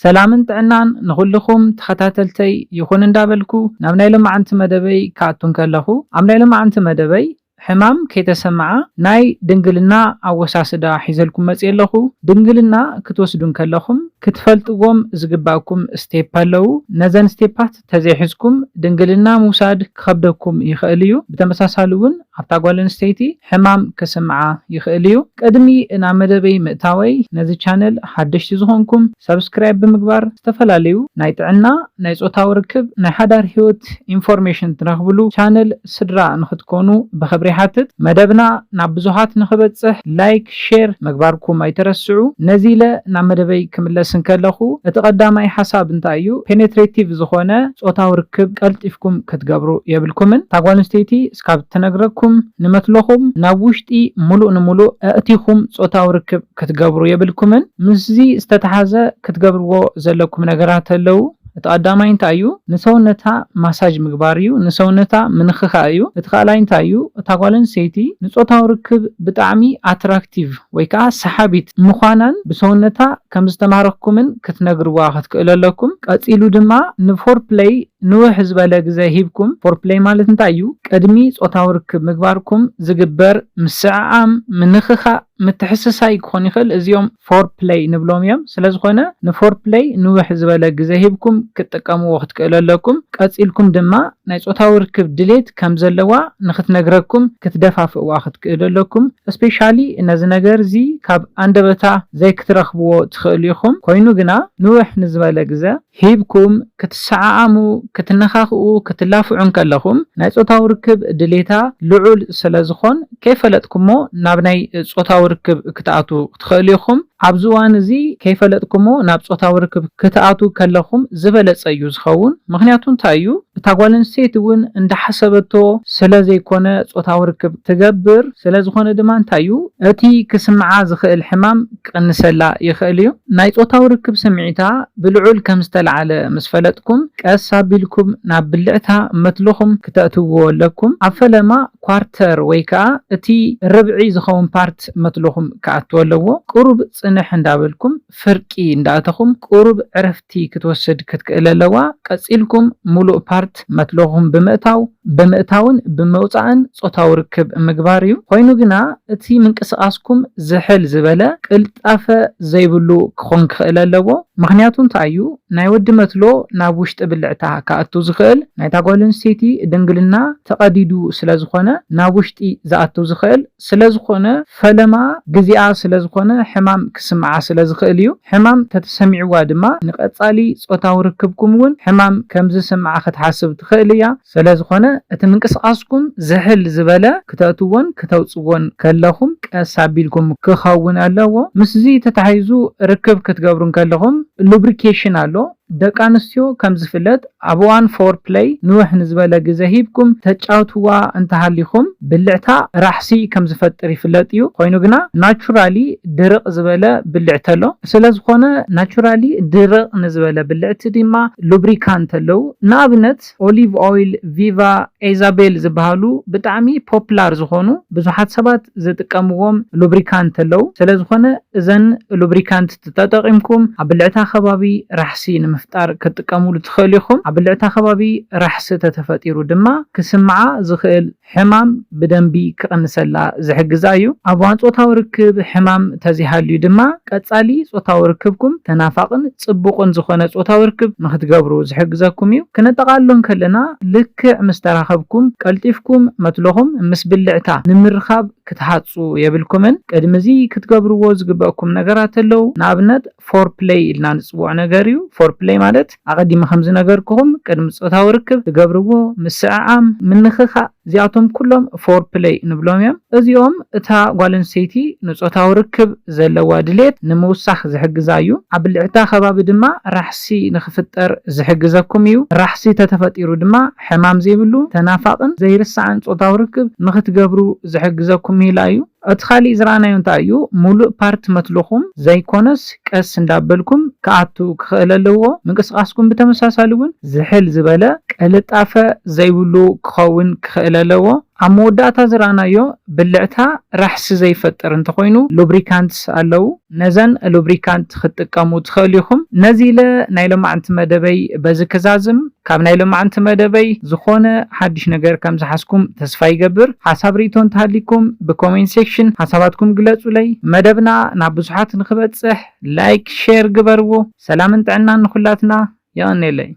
ሰላምን ጥዕናን ንኹልኹም ተኸታተልተይ ይኹን እንዳበልኩ ናብ ናይ ሎማዓንቲ መደበይ ክኣቱ እንከለኹ፣ ኣብ ናይ ሎማዓንቲ መደበይ ሕማም ከይተሰምዓ ናይ ድንግልና ኣወሳስዳ ሒዘልኩም መፅየ ኣለኹ። ድንግልና ክትወስዱ እንከለኹም ክትፈልጥዎም ዝግባእኩም ስቴፕ ኣለዉ። ነዘን ስቴፓት ተዘይሒዝኩም ድንግልና ምውሳድ ክኸብደኩም ይኽእል እዩ። ብተመሳሳሊ እውን ኣብታ ጓል ኣንስተይቲ ሕማም ክስምዓ ይኽእል እዩ። ቅድሚ ናብ መደበይ ምእታወይ ነዚ ቻነል ሓደሽቲ ዝኾንኩም ሰብስክራይብ ብምግባር ዝተፈላለዩ ናይ ጥዕና፣ ናይ ጾታዊ ርክብ፣ ናይ ሓዳር ህይወት ኢንፎርሜሽን ትረኽብሉ ቻነል ስድራ ንኽትኮኑ ብኽብሪ ይሓትት። መደብና ናብ ብዙሃት ንኽበጽሕ ላይክ፣ ሼር ምግባርኩም ኣይትረስዑ። ነዚ ኢለ ናብ መደበይ ክምለስ እንከለኹ እቲ ቀዳማይ ሓሳብ እንታይ እዩ? ፔኔትሬቲቭ ዝኾነ ጾታዊ ርክብ ቀልጢፍኩም ክትገብሩ የብልኩምን። እታ ጓል ኣንስተይቲ እስካብ እትነግረኩም ንመትለኹም ናብ ውሽጢ ሙሉእ ንሙሉእ ኣእቲኹም ጾታዊ ርክብ ክትገብሩ የብልኩምን። ምስዚ ዝተተሓዘ ክትገብርዎ ዘለኩም ነገራት ኣለዉ። እቲ ቀዳማይ እንታይ እዩ? ንሰውነታ ማሳጅ ምግባር እዩ። ንሰውነታ ምንኽኻእ እዩ። እቲ ካልኣይ እንታይ እዩ? እታ ጓል ኣንስተይቲ ንጾታዊ ርክብ ብጣዕሚ ኣትራክቲቭ ወይ ከዓ ሰሓቢት ምዃናን ብሰውነታ ከም ዝተማረኽኩምን ክትነግርዋ ክትክእሉ ኣለኩም። ቀጺሉ ድማ ንፎር ፕለይ ንውሕ ዝበለ ግዘ ሂብኩም፣ ፎር ፕለይ ማለት እንታይ እዩ? ቅድሚ ጾታዊ ርክብ ምግባርኩም ዝግበር ምስዕዓም፣ ምንኽኻእ፣ ምትሕስሳይ ክኾን ይኽእል። እዚኦም ፎር ፕለይ ንብሎም እዮም። ስለ ዝኾነ ንፎር ፕለይ ንውሕ ዝበለ ግዘ ሂብኩም ክትጥቀምዎ ክትክእሉ ኣለኩም። ቀጺልኩም ድማ ናይ ጾታዊ ርክብ ድሌት ከም ዘለዋ ንኽትነግረኩም ክትደፋፍእዋ ክትክእሉ ኣለኩም። እስፔሻሊ ነዚ ነገር እዚ ካብ ኣንደበታ ዘይክትረኽብዎ ትኽእሉ ኢኹም። ኮይኑ ግና ንውሕ ንዝበለ ግዘ ሂብኩም ክትሰዓዓሙ፣ ክትነኻኽኡ፣ ክትላፍዑ እንከለኹም ናይ ጾታዊ ርክብ ድሌታ ልዑል ስለ ዝኾን ከይፈለጥኩሞ ናብ ናይ ጾታዊ ርክብ ክትኣትዉ ትኽእሉ ኢኹም። ኣብዚ እዋን እዚ ከይፈለጥኩሞ ናብ ጾታዊ ርክብ ክትኣትዉ ከለኹም ዝበለጸ እዩ ዝኸውን። ምኽንያቱ እንታይ እዩ? እታ ጓል ኣንስተይቲ እውን እንዳሓሰበቶ ስለ ዘይኮነ ጾታዊ ርክብ ትገብር። ስለ ዝኾነ ድማ እንታይ እዩ? እቲ ክስምዓ ዝኽእል ሕማም ክቕንሰላ ይኽእል እዩ። ናይ ጾታዊ ርክብ ስምዒታ ብልዑል ከም ዝተላዕለ ምስ ፈለጥኩም፣ ቀስ ኣቢልኩም ናብ ብልዕታ መትልኹም ክተእትውዎ ኣለኩም። ኣብ ፈለማ ኳርተር ወይ ከዓ እቲ ርብዒ ዝኸውን ፓርት መትልኹም ክኣትዎ ኣለዎ። ቁሩብ ጽንሕ እንዳበልኩም፣ ፍርቂ እንዳእተኹም፣ ቁሩብ ዕረፍቲ ክትወስድ ክትክእል ኣለዋ። ቀጺልኩም ሙሉእ ፓርት መትልኹም ብምእታው፣ ብምእታውን ብምውጻእን ጾታዊ ርክብ ምግባር እዩ። ኮይኑ ግና እቲ ምንቅስቓስኩም ዝሕል ዝበለ ቅልጣፈ ዘይብሉ ክኾን ክኽእል ኣለዎ። ምኽንያቱ እንታይ እዩ? ናይ ወዲ መትሎ ናብ ውሽጢ ብልዕታ ክኣቱ ዝኽእል፣ ናይታ ጓል ኣንስተይቲ ድንግልና ተቐዲዱ ስለ ዝኾነ ናብ ውሽጢ ዝኣቱ ዝኽእል ስለ ዝኾነ፣ ፈለማ ግዜኣ ስለ ዝኾነ ሕማም ክስምዓ ስለ ዝኽእል እዩ። ሕማም ተተሰሚዕዋ ድማ ንቐጻሊ ጾታዊ ርክብኩም እውን ሕማም ከም ዝስምዓ ክትሓስብ ትኽእል እያ። ስለ ዝኾነ እቲ ምንቅስቓስኩም ዝሕል ዝበለ ክተእትዎን ክተውጽዎን ከለኹም ቀስ ኣቢልኩም ክኸውን ኣለዎ። ምስዚ ተታሒዙ ርክብ ክትገብሩ እንከለኹም ሉብሪኬሽን ኣሎ። ደቂ ኣንስትዮ ከም ዝፍለጥ ኣብ እዋን ፎር ፕለይ ንውሕ ንዝበለ ግዘ ሂብኩም ተጫውትዋ እንተሃሊኹም ብልዕታ ራሕሲ ከም ዝፈጥር ይፍለጥ እዩ። ኮይኑ ግና ናቹራሊ ድርቕ ዝበለ ብልዕቲ ኣሎ። ስለ ዝኾነ ናቹራሊ ድርቕ ንዝበለ ብልዕቲ ድማ ሉብሪካንት ኣለዉ። ንኣብነት ኦሊቭ ኦይል፣ ቪቫ፣ ኤዛቤል ዝበሃሉ ብጣዕሚ ፖፕላር ዝኾኑ ብዙሓት ሰባት ዝጥቀምዎም ሉብሪካንት ኣለዉ። ስለ ዝኾነ እዘን ሉብሪካንት ተጠቂምኩም ኣብ ብልዕታ ከባቢ ራሕሲ ንምፍጣር ክትጥቀሙሉ ትኽእሉ ኢኹም። ኣብ ብልዕታ ከባቢ ራሕሲ ተተፈጢሩ ድማ ክስምዓ ዝኽእል ሕማም ብደንቢ ክቕንሰላ ዝሕግዛ እዩ። ኣብ እዋን ጾታዊ ርክብ ሕማም ተዚሃልዩ ድማ ቀጻሊ ጾታዊ ርክብኩም ተናፋቕን ጽቡቕን ዝኾነ ጾታዊ ርክብ ንኽትገብሩ ዝሕግዘኩም እዩ። ክነጠቓልሎ እንከለና ልክዕ ምስ ተራኸብኩም ቀልጢፍኩም መትለኹም ምስ ብልዕታ ንምርኻብ ክትሃጹ የብልኩምን። ቅድሚ እዚ ክትገብርዎ ዝግበእኩም ነገራት ኣለዉ። ንኣብነት ፎር ፕለይ ኢልና ንጽውዖ ነገር እዩ። ፎር ፕለይ ማለት ኣቐዲመ ከም ዝነገርኩኹም ቅድሚ ጾታዊ ርክብ ትገብርዎ ምስዕዓም፣ ምንኽኻእ፣ እዚኣቶም ኩሎም ፎር ፕለይ ንብሎም እዮም። እዚኦም እታ ጓል ኣንስተይቲ ንጾታዊ ርክብ ዘለዋ ድሌት ንምውሳኽ ዝሕግዛ እዩ። ኣብ ብልዕታ ከባቢ ድማ ራሕሲ ንኽፍጠር ዝሕግዘኩም እዩ። ራሕሲ ተተፈጢሩ ድማ ሕማም ዘይብሉ ተናፋቕን ዘይርሳዕን ጾታዊ ርክብ ንኽትገብሩ ዝሕግዘኩም ሜላ እዩ። እቲ ካሊእ ዝረኣናዮ እንታይ እዩ? ሙሉእ ፓርት መትልኹም ዘይኮነስ ቀስ እንዳበልኩም ክኣቱ ክኽእል ኣለዎ። ምንቅስቓስኩም ብተመሳሳሊ እውን ዝሕል ዝበለ ቅልጣፈ ዘይብሉ ክኸውን ክኽእል ኣለዎ። ኣብ መወዳእታ ዝረኣናዮ ብልዕታ ራሕሲ ዘይፈጥር እንተኾይኑ፣ ሉብሪካንትስ ኣለዉ። ነዘን ሉብሪካንት ክትጥቀሙ ትኽእሉ ኢኹም። ነዚ ኢለ ናይ ሎማዓንቲ መደበይ በዚ ክዛዝም። ካብ ናይ ሎማዓንቲ መደበይ ዝኾነ ሓድሽ ነገር ከም ዝሓዝኩም ተስፋ ይገብር። ሓሳብ ርእይቶ እንተሃሊኩም ብኮሜንት ሴክሽን ሓሳባትኩም ግለጹለይ። መደብና ናብ ብዙሓት ንክበጽሕ ላይክ፣ ሼር ግበርዎ። ሰላምን ጥዕናን ንኹላትና። የቐኔለይ።